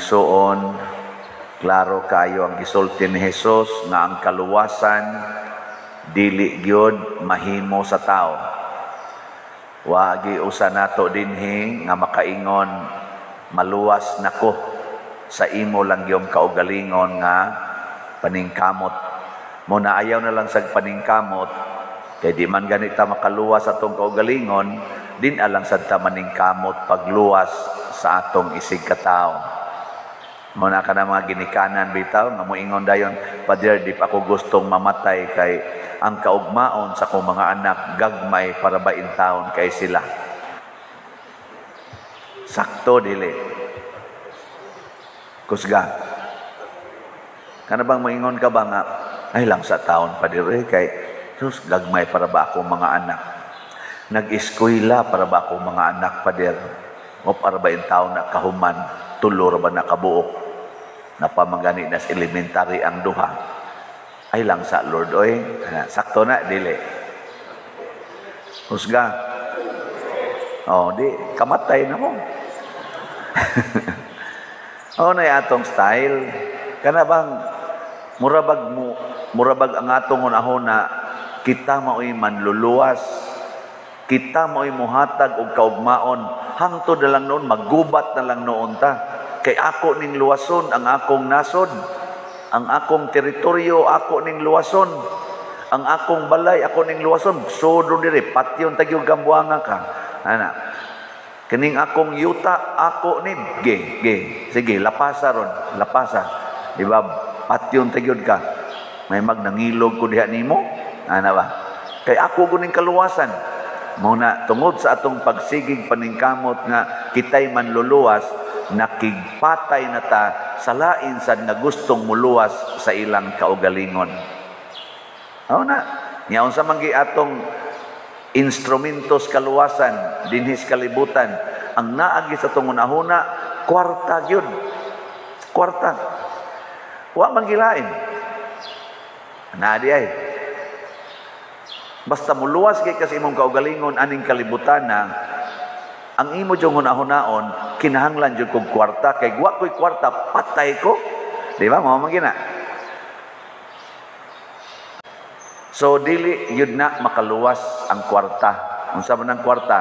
igsuon, klaro kayo ang gisulti ni Hesus nga ang kaluwasan dili gyud mahimo sa tao. Wagi usa nato dinhi nga makaingon, "Maluwas nako sa imo lang yung kaugalingon nga paningkamot." Mo na ayaw na lang sa paningkamot kay di man ganita makaluwas sa atong kaugalingon, din alang sad ta maningkamot pagluwas sa atong isig katao. Mo na ka na mga ginikanan bitaw nga moingon dayon, "Pader, di pa ako gustong mamatay kay ang kaugmaon sa akong mga anak gagmay para ba intawon kay sila." Sakto dili? Kusga. Kana bang moingon ka ba nga, "Ay lang sa taon, pader, eh, kay sus, gagmay para ba akong mga anak? Nag-eskwela para ba akong mga anak, pader? O para ba taon na kahuman, tulo ra ba na kabuok? Napamagani na sa elementary ang duha. Ay lang sa Lord, oy." Sakto na, dili? Husga. Oh, di, kamatay na mo. Oh, na atong style. Kana bang murabag mo, murabag ang atong hunahuna, kita mao'y manluluwas. Kita mao'y muhatag og kaugmaon. Hangtod na lang noon, maggubat na lang noon ta. Kay ako ning luwason ang akong nasod. Ang akong teritoryo, ako ning luwason. Ang akong balay, ako ning luwason. Sudon diri, patyon tagyog gambuanga ka. Ana. Kining akong yuta, ako ni ge, ge. Sige, lapasa ron, lapasa. Di ba? Patyon tagyod ka. May magnangilog ko diha nimo. Ana ba? Kay ako guning kaluwasan. Mao na tungod sa atong pagsigig paningkamot nga kitay manluluwas, nakigpatay na ta sa lain sad nga gustong muluwas sa ilang kaugalingon. Mao na, nya unsa man gi atong instrumentos kaluwasan dinhi sa kalibutan, ang naagi sa atong hunahuna, kwarta gyud. Kwarta. Wa man gilain. Naa di ay. Basta muluwas kay kasi imong kaugalingon aning kalibutan na ang imo jung hunahunaon, kinahanglan jud kog kwarta kay wa ko'y kwarta, patay ko. Di ba? Mao man gina. So dili yun na makaluwas ang kwarta. Unsa man ang kwarta?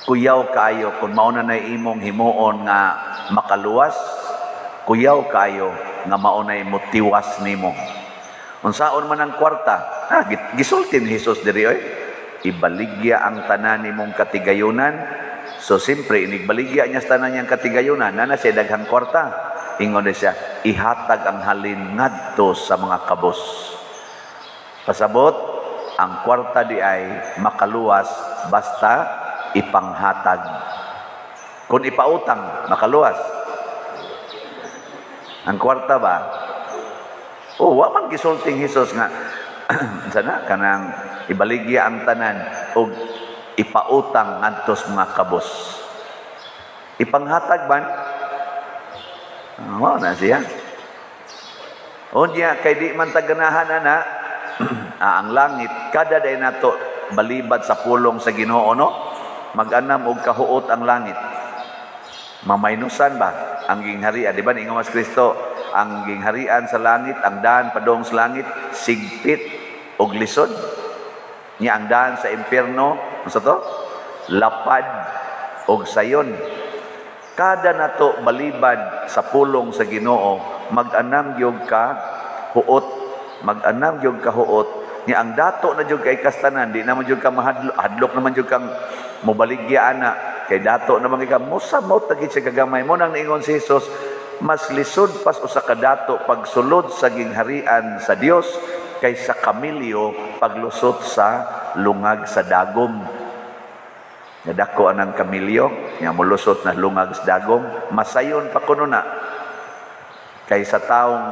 Kuyaw kaayo kung mao na nay imong himuon nga makaluwas, kuyaw kaayo nga mao nay motiwas nimo. Unsaon man ang kwarta? Ah, gisulti ni Jesus diri oy. Ibaligya ang tanan nimong katigayunan. So siyempre inigbaligya niya sa tanan niyang katigayunan, nana siya daghang kwarta. Ingon na siya, ihatag ang halin ngadto sa mga kabos. Pasabot, ang kwarta di ay makaluwas basta ipanghatag. Kung ipautang, makaluwas. Ang kwarta ba? Oh, wa man gisulting Hesus nga sana kanang ibaligya ang tanan og ipautang ngadto sa mga kabos. Ipanghatag ban? Mao na siya. Unya kay di man taganahan ana ang langit kada day nato balibad sa pulong sa Ginoo, no? Mag-anam og kahuot ang langit. Mamaynusan ba ang gingharian? Di ba ningon mas Kristo, ang gingharian sa langit, ang daan padung sa langit sigpit og lisod. Nya ang daan sa impierno, unsa to? Lapad og sayon. Kada nato balibad sa pulong sa Ginoo, mag-anam gyud ka huot, mag-anam gyud ka huot. Nya ang dato na gyud kay kastanan, di naman gyud ka mahadlok, hadlok naman gyud kang mobaligya ana kay dato naman kay ka mosamot tagid sa kagamay mo. Nang niingon si Jesus, mas lisod pas usa ka dato pagsulod sa gingharian sa Dios kaysa kamilyo paglusot sa lungag sa dagom. Nadako anang kamilyo, nga molusot na lungag sa dagom, masayon pa kuno na kaysa taong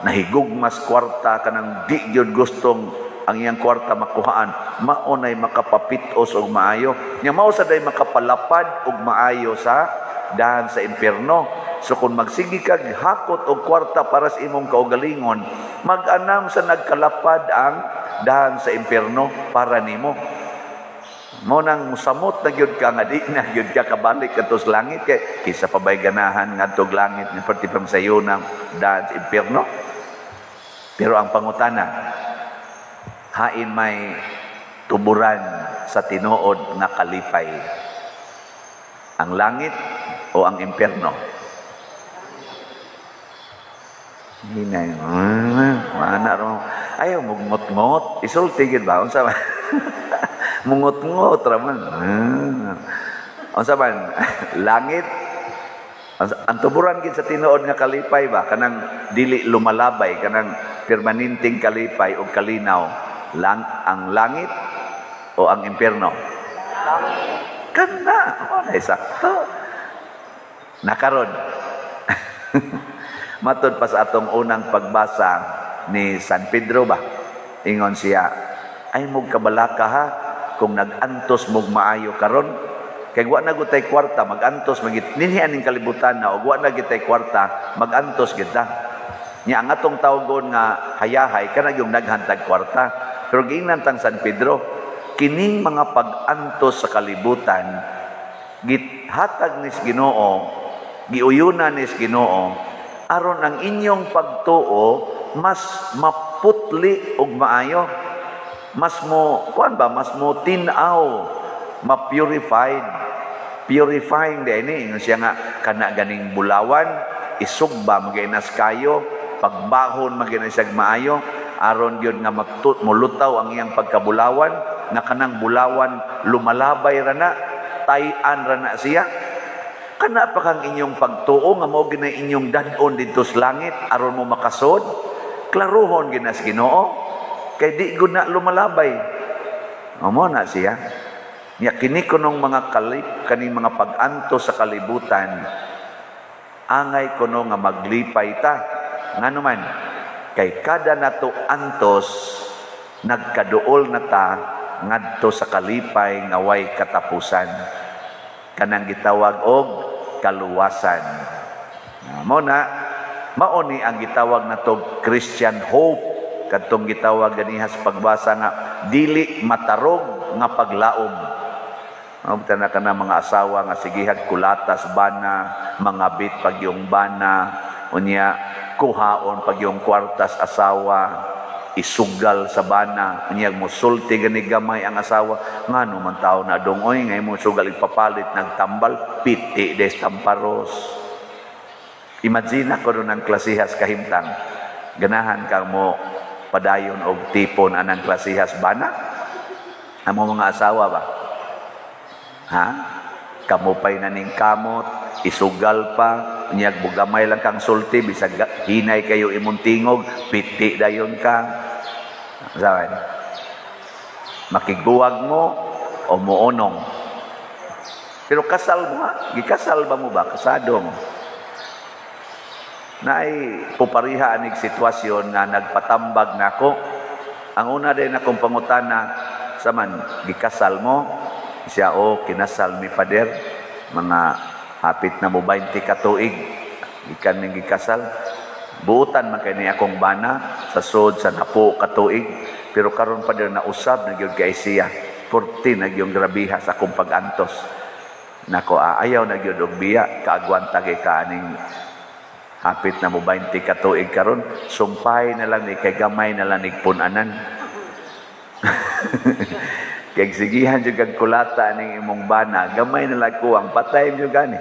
nahigugmas kwarta, kanang di gyud gustong ang iyang kwarta makuhaan, mao nay makapapit-os og maayo. Nya mao sa day makapalapad og maayo sa dahan sa impierno. So kung magsige kag hakot og kwarta para sa imong kaugalingon, mag-anam sa nagkalapad ang dahan sa impierno para nimo. Mo nang musamot na gyud ka nga di na gyud ka kabalik kadto sa langit, kay kisa pa bay ganahan ngadtog langit nga perti pa sayo ng daan sa impierno. Pero ang pangutana, hain may tuburan sa tinuod nga kalipay? Ang langit o ang impierno? Hinay. Ana ro. Ayaw mugngot-ngot. Isulti gid ba? Unsa man? Mungot-ngot ra man. Unsa man? Langit. Ang tuburan gid sa tinuod nga kalipay ba, kanang dili lumalabay, kanang permanenteng kalipay o kalinaw, lang ang langit o ang impierno? Kana, wala sakto. Nakaron. Matod pa sa atong unang pagbasa ni San Pedro ba? Ingon siya, ay mog kabalaka ha kung nag-antos mog maayo karon, kay wa na gutay kwarta magantos magit dinhi aning kalibutan na, og wa na gitay kwarta magantos gid ta. Nya ang atong tawgon nga hayahay kana yung naghantag kwarta. Pero giingnan tang San Pedro, kining mga pag-antos sa kalibutan githatag nis Ginoo, giuyunan nis Ginoo aron ang inyong pagtuo mas maputli og maayo, mas mo kuan ba, mas mo tin-aw, ma-purified. Purifying din ni ingon siya nga kana ganing bulawan isugba maginas kayo, pagbahon maginas siya maayo aron gyud nga matut molutaw ang iyang pagkabulawan, nga kanang bulawan lumalabay ra na, tay-an ra na siya. Kana pa kang inyong pagtuo nga mao gina inyong dad-on didto sa langit aron mo makasod, klaruhon ginas Ginoo kay di gud na lumalabay. Amo na siya. Nya kini kunong mga kalip kaning mga pag-antos sa kalibutan, angay kuno nga maglipay ta. Ngano man, kay kada nato antos nagkaduol na ta ngadto sa kalipay nga way katapusan, kanang gitawag og kaluwasan. Mao na, mao ni ang gitawag natog Christian hope, kadtong gitawag ganiha sa pagbasa nga dili matarog nga paglaom. Mao na kana mga asawa nga sigihag kulatas bana, mga bit pag yung bana, unya kuhaon pag yung kwartas asawa, isugal sa bana, unya musulti gani gamay ang asawa, ngano man tao na dongoy ngay mo sugal ipapalit nagtambal piti des tamparos. Imagine ako doon ang klasihas kahimtang. Ganahan ka mo padayon og tipon anang klasihas bana? Amo mga asawa ba? Ha? Kamupay na ning kamot, isugal pa, unyag bugamay lang kang sulti, bisag hinay kayo imong tingog, piti dayon ka. Sabi, makiguwag mo o muonong. Pero kasal mo ha? Gikasal ba mo ba? Kasado mo. Naay pupariha anig sitwasyon nga nagpatambag nako. Ang una din akong pangutana, sa man, gikasal mo? Siya, o, kinasal mi pader, mga hapit na mo 20 katuig, ikan ning gikasal. Buutan man kay ni akong bana, sa sod, sa napo katuig, pero karon pader na usab na gyud kay siya. 40 na gyud grabiha sa akong pag-antos. Nako, ayaw na gyud og biya, kaagwanta kay kaaning hapit na mo 20 katuig karon, sumpay na lang ni kay gamay na lang nigpunanan. Kay sigihan jud kag kulata ning imong bana, gamay na lang kuwang patay jud gani.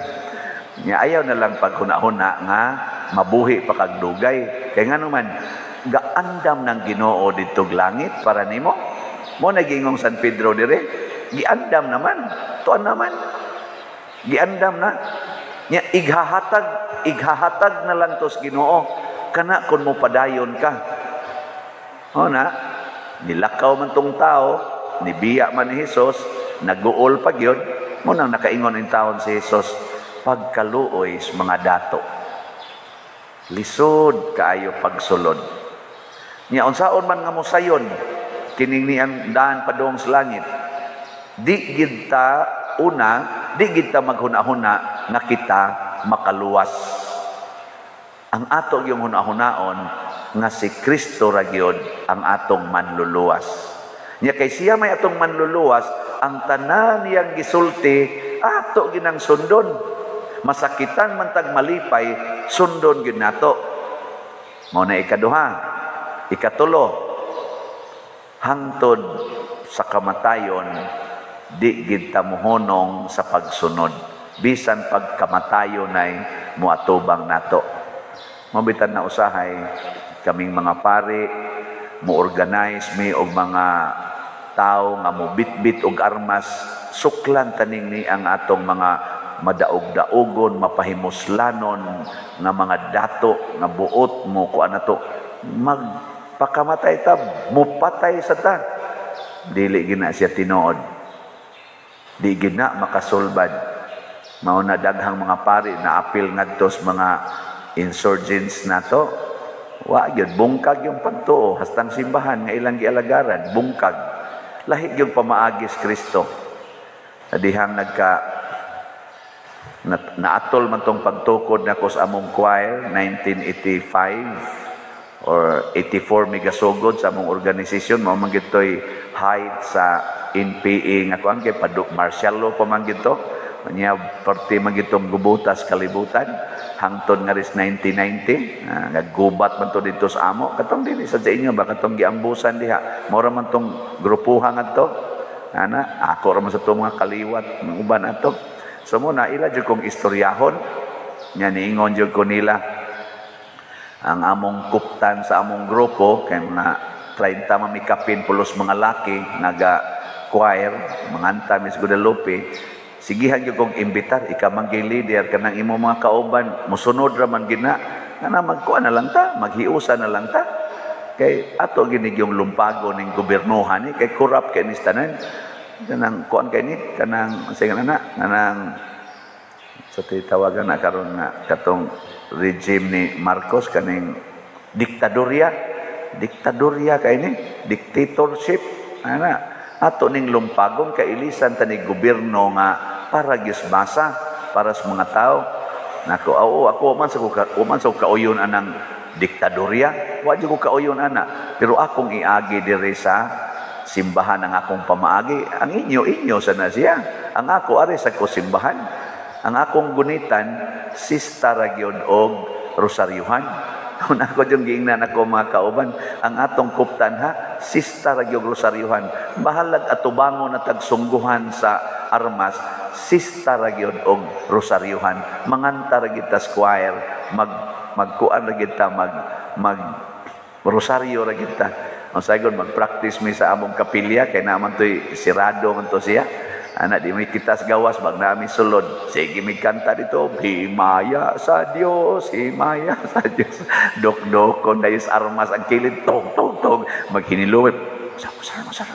Nya ayaw na lang paghuna-huna nga mabuhi pa kag dugay. Kay ngano man gaandam ng Ginoo didtog langit para nimo. Mo nagingong San Pedro dire, giandam naman, tuan naman. Giandam na. Nya ighahatag, ighahatag na lang tos Ginoo kana kun mo padayon ka. O na, nilakaw man tong tao, nibiya man ni Hesus, naguol pa gyud, mo nang nakaingon in taon si Hesus, pagkaluoy sa mga dato. Lisod kaayo pagsulod. Nya unsaon man nga mosayon kining niyang daan padung sa langit. Di gid ta una, di gid ta maghuna-huna nga kita makaluwas. Ang ato yung huna-hunaon nga si Kristo ra gyud ang atong manluluwas. Nya kay siya may atong manluluwas, ang tanan niyang gisulti ato ginang sundon. Masakitan man tag malipay, sundon gyud nato. Mao na ikaduha. Ikatulo, hangtod sa kamatayon di gid ta mohunong sa pagsunod. Bisan pagkamatayon ay muatubang nato. Mabitan na usahay kaming mga pari mo-organize mi og mga tao nga mobitbit og armas, suklan taning ni ang atong mga madaog-daogon, mapahimuslanon nga mga dato nga buot mo kuan nato, magpakamatay ta, mupatay sa ta, dili gina siya tinuod, di gina makasulbad. Mao na daghang mga pari na apil ngadto sa mga insurgents nato. Wa gyud, bungkag yung pagtuo, hastang simbahan nga ilang gialagaran bungkag. Lahi gyud pamaagis Kristo. Dihang nagka na, naatol man tong pagtukod nako sa among choir 1985 or 84, megasugod sa among organisasyon. Mao man gitoy height sa NPA nga kuan, kay paduk martial law pa man gito nya, parte man gitong gubutas kalibutan hangtod nga ris 1990. Naggubat man to dito sa amo, katong dinhi sa inyo ba, katong giambusan diha, mao ra man tong grupuha ngadto ana. Ako ra man sa tong mga kaliwat, mga uban ato. So mo na ila jud kong istoryahon nya, niingon jud ko nila ang among kuptan sa among grupo, kay mga 30 mamikapin pulos mga laki naga choir, manganta mis Guadalupe. Sigihan gyud kong imbitar, ika man gyud leader kanang imo mga kauban, mosunod ra man gina nga magkuan na lang ta, maghiusa na lang ta, kay ato gini yung lumpago ning gobernohan ni, kay corrupt kay ni tanan, kanang kuan kay ni, kanang sige na kanang sa titawagan na karon nga katong regime ni Marcos, kaning diktadorya, diktadorya kay ni, dictatorship ana. Ato ning lumpagon kay ilisan ta ni gobyerno nga para gyud masa, para sa mga tao. Nako, oo, ako man sa ko man sa kauyon anang diktadorya, wa jud ko kauyon ana, pero akong iagi diri sa simbahan ang akong pamaagi. Ang inyo, inyo sa na siya. Ang ako, ari sa ko simbahan. Ang akong gunitan, sista ra gyud og rosaryuhan. Kung ako yung giingnan ako mga kauban, ang atong kuptan ha, sista ra gyud rosaryuhan. Bahalag atubangon na tagsungguhan sa armas, sista ra gyud og rosaryuhan. Manganta ra gyud ta choir, magkuan ra gyud ta, mag mag rosaryo ra gyud ta. Ang sagon mag-practice mi sa among kapilya kay naman to'y sirado man to siya. Ana, di may kitas gawas bag nami sulod. Sige mi kanta dito, "Himaya sa Dios, himaya sa Dios." Dok-dok kon dayos armas ang kilid, tog tog tog, maghiniluwit. Sa sa sa.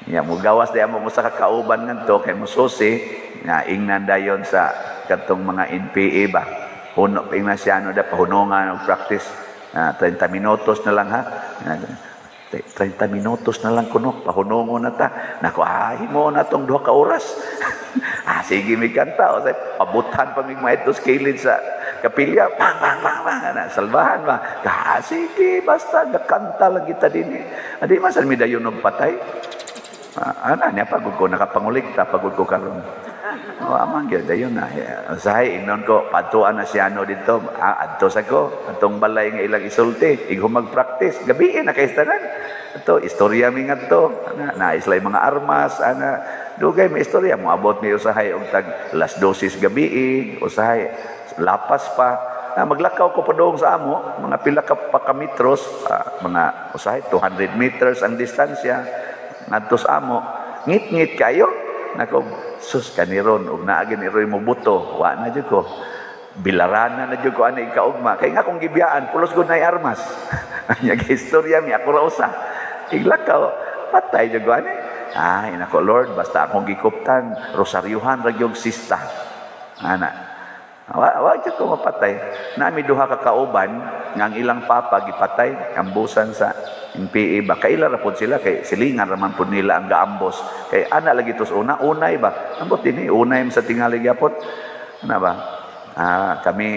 Ya mo gawas di amo mo sa kakauban ngadto kay mususi nga ingnan dayon sa katong mga NPA ba. Huno ingnan siya ano da pahunongan og practice. 30 minutos na lang ha. 30 minutos na lang kuno, pahunongon na ta. Nako, mo na tong 2 ka oras. Sige mi kanta. O, say, pabuthan pa mig maitos kilid sa kapilya. Pang, pang, pang, pang. Ana, salbahan ba? Ka, sige, basta, nakanta lang kita din eh. Adi, masan mi dayon og patay. Ana, niya, pagod ko, nakapangulikta, pagod ko karon. O, amang gyud dayon na. Usahay ingnon ko, padtuan na siya ano dito. Adto sa ko, atong balay nga ilang isulti, igo mag-practice. Gabi na kay tanan. Ato, istorya mi ngadto. Ana, na islay mga armas, ana, dugay may istorya. Moabot mi usahay og tag las 12 gabi, usahay lapas pa. Na, maglakaw ko padung sa amo, mga pila ka pa ka metros, mga usahay 200 meters ang distansya ngadto sa amo. Ngit-ngit kayo. Nako, sus kaniron og naagi ni Roy mobuto, wa na jud ko. Bilarana na jud ko ani ikaugma. Kay nga kung gibiyaan, pulos gud nay armas. Nya istorya mi ako ra usa. Iglakaw, patay jud ko ani. Ay, nako Lord, basta akong gikuptan, rosaryuhan ra gyud sista. Ana. Wa jud ko mapatay. Nami duha ka kauban nga ang ilang papa gipatay, ambusan sa NPA ba. Kaila ra pod sila kay silingan ra man pod nila ang gaambos. Kay ana lagi tos una, unay ba. Ambot dinhi unay sa tingali gyapon. Ana ba? Kami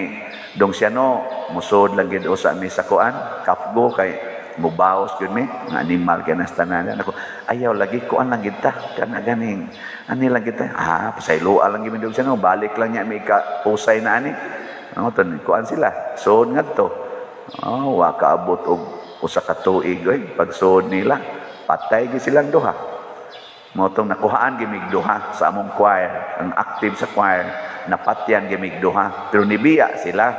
dong siya no musod lang gid usa mi sa kuan, kafgo kay Mubaos gyud mi, mga animal kay nas tanan. Ako, ayaw lagi, kuan lang kita, kana ganing ani lang kita. Ah, pasayloa lang gyud mi siya, no? Balik lang niya mi ka usay na ani. Oh, tan kuan sila. Suod ngadto. Oh, wa kaabot og usa ka tuig oy pagsuod nila. Patay gyud silang duha. Mao tong nakuhaan gimig duha sa among choir, ang active sa choir, napatyan gimig duha. Pero nibiya sila.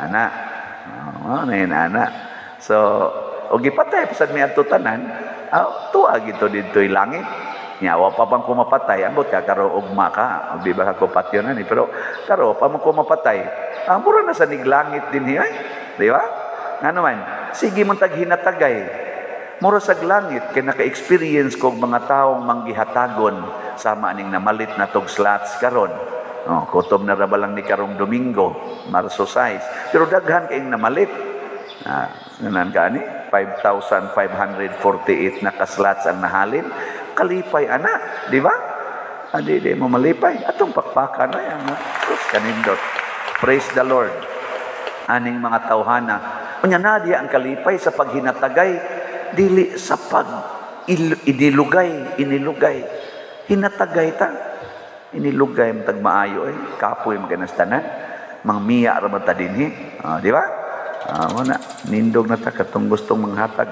Ana. Oh, na yun, ana. So, o gipatay pa sad mi adto tanan, ah, tuwa gito didto'y langit. Nya wa pa bang kumapatay, ambot ka karo ugma ka, di ba ka patyon ani, pero karo pa mo kumapatay. Ah, mura na sa niglangit din ay, di ba? Ngano man, sige man tag hinatagay. Mura sa langit kay naka-experience kog mga taong manggihatagon sama aning namalit na tog slots karon. Oh, kutob na ra ba lang ni karong Domingo, Marso 6. Pero daghan kayong namalit. Ah, nganan ka ani? 5,548 na ka-slots ang nahalin. Kalipay ana, di ba? Adi di mo malipay. Atong pakpakan na yan. Terus kanindot. Praise the Lord. Aning mga tawhana. Unya na diya ang kalipay sa paghinatagay, dili sa pag inilugay, inilugay. Hinatagay ta. Inilugay mo tag maayo eh. Kapoy maganastanan. Mangmiya ra man ta dinhi. Ah, di ba? Ah, mo na nindog na ta katong gustong manghatag.